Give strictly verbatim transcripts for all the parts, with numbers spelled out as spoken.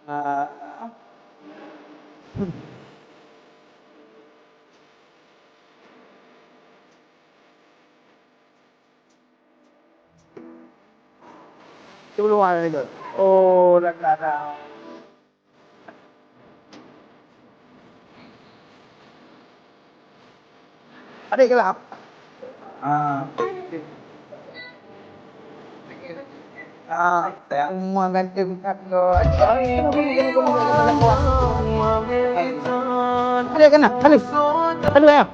Ah. Cuba luar ni tu. Oh, dah, dah, dah. Adik gelap. Ah. Ah, semua ganti bukan tu. Adik kena, adik. Adik ya.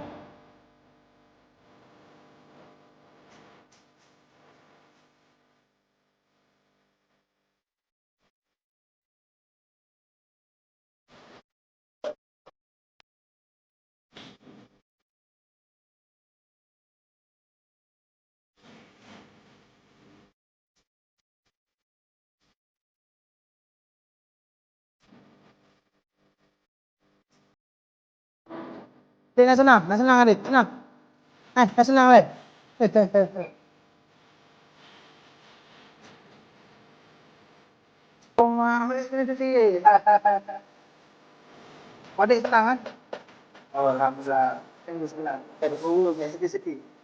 Dek, nak seunang, nak seunang, Dek, seunang. Eh, nak seunang, Dek. Wadek seunang, kan? Oh, alhamdulillah. Kan seunang. Kan guru, biasa-biasa.